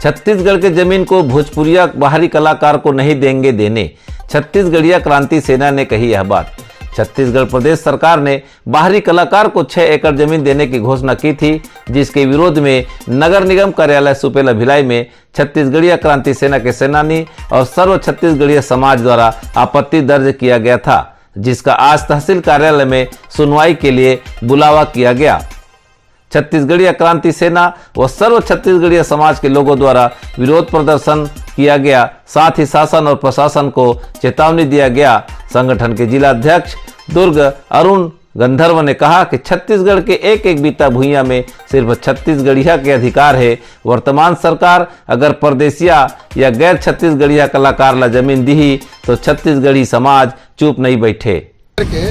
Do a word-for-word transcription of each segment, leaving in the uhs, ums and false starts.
छत्तीसगढ़ के जमीन को भोजपुरिया बाहरी कलाकार को नहीं देंगे देने, छत्तीसगढ़िया क्रांति सेना ने कही यह बात। छत्तीसगढ़ प्रदेश सरकार ने बाहरी कलाकार को छह एकड़ जमीन देने की घोषणा की थी, जिसके विरोध में नगर निगम कार्यालय सुपेला भिलाई में छत्तीसगढ़िया क्रांति सेना के सेनानी और सर्व छत्तीसगढ़िया समाज द्वारा आपत्ति दर्ज किया गया था, जिसका आज तहसील कार्यालय में सुनवाई के लिए बुलावा किया गया। छत्तीसगढ़िया क्रांति सेना व सर्व छत्तीसगढ़िया समाज के लोगों द्वारा विरोध प्रदर्शन किया गया। साथ ही शासन और प्रशासन को चेतावनी दिया गया। संगठन के जिला अध्यक्ष दुर्ग अरुण गंधर्व ने कहा कि छत्तीसगढ़ के एक एक बीता भुइयां में सिर्फ छत्तीसगढ़िया के अधिकार है। वर्तमान सरकार अगर परदेसिया या गैर छत्तीसगढ़िया कलाकार ला जमीन दिही, तो छत्तीसगढ़ी समाज चुप नहीं बैठे। के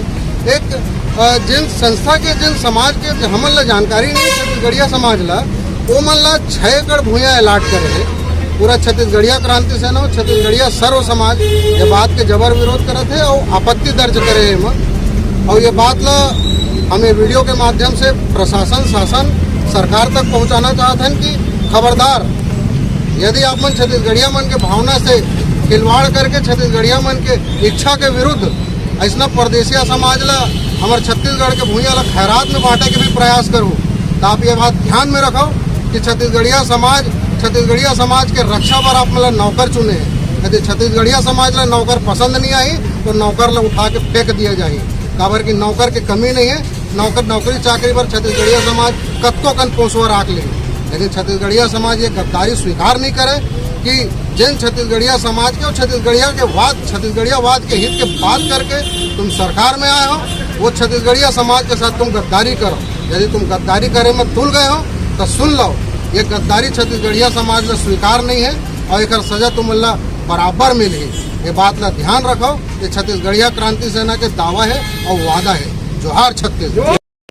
एक, अ, जिन संस्था के, जिन समाज के, जे हमन ला जानकारी नहीं छत्तीसगढ़िया समाज ला, ओ मन ला छह एकड़ भुइयां अलॉट करे हे। पूरा छत्तीसगढ़िया क्रांति सेना और छत्तीसगढ़िया सर्व समाज ये बात के जबर विरोध करत हे और आपत्ति दर्ज करे हे एमा। और ये बात ला हम ये वीडियो के माध्यम से प्रशासन, शासन, सरकार तक पहुंचाना चाहत हन कि खबरदार, यदि आप मन छत्तीसगढ़िया मन के भावना से खिलवाड़ करके छत्तीसगढ़िया मन के इच्छा के विरुद्ध अइसना परदेसिया समाज ला, हमर छत्तीसगढ़ के भुइयां ला खैरात में बांटे के भी प्रयास करहू, त आप ये बात ध्यान में रखव कि छत्तीसगढ़िया समाज, छत्तीसगढ़िया समाज के रक्षा बर आप मन ला नौकर चुने हे। यदि छत्तीसगढ़िया समाज ला नौकर पसंद नहीं आही, तो नौकर ला उठा के फेंक दिया जाही। काबर कि नौकर के कमी नहीं है, नौकर, नौकरी चाकरी बर छत्तीसगढ़िया समाज कतको कन पोसवा राख ले, लेकिन छत्तीसगढ़िया समाज ये गद्दारी स्वीकार नहीं करे कि जिन छत्तीसगढ़िया समाज के और छत्तीसगढ़िया के वाद, छत्तीसगढ़िया वाद के हित के बात करके तुम सरकार में आए हो, वो छत्तीसगढ़िया समाज के साथ तुम गद्दारी करो। यदि तुम गद्दारी करे में तुल गए हो, तो सुन लो, ये गद्दारी छत्तीसगढ़िया समाज ला स्वीकार नहीं है और एकर सजा तुम ला बराबर मिलही। ये बात ला ध्यान रखो, ये छत्तीसगढ़िया क्रांति सेना के दावा है और वादा है। जोहार छत्तीसगढ़।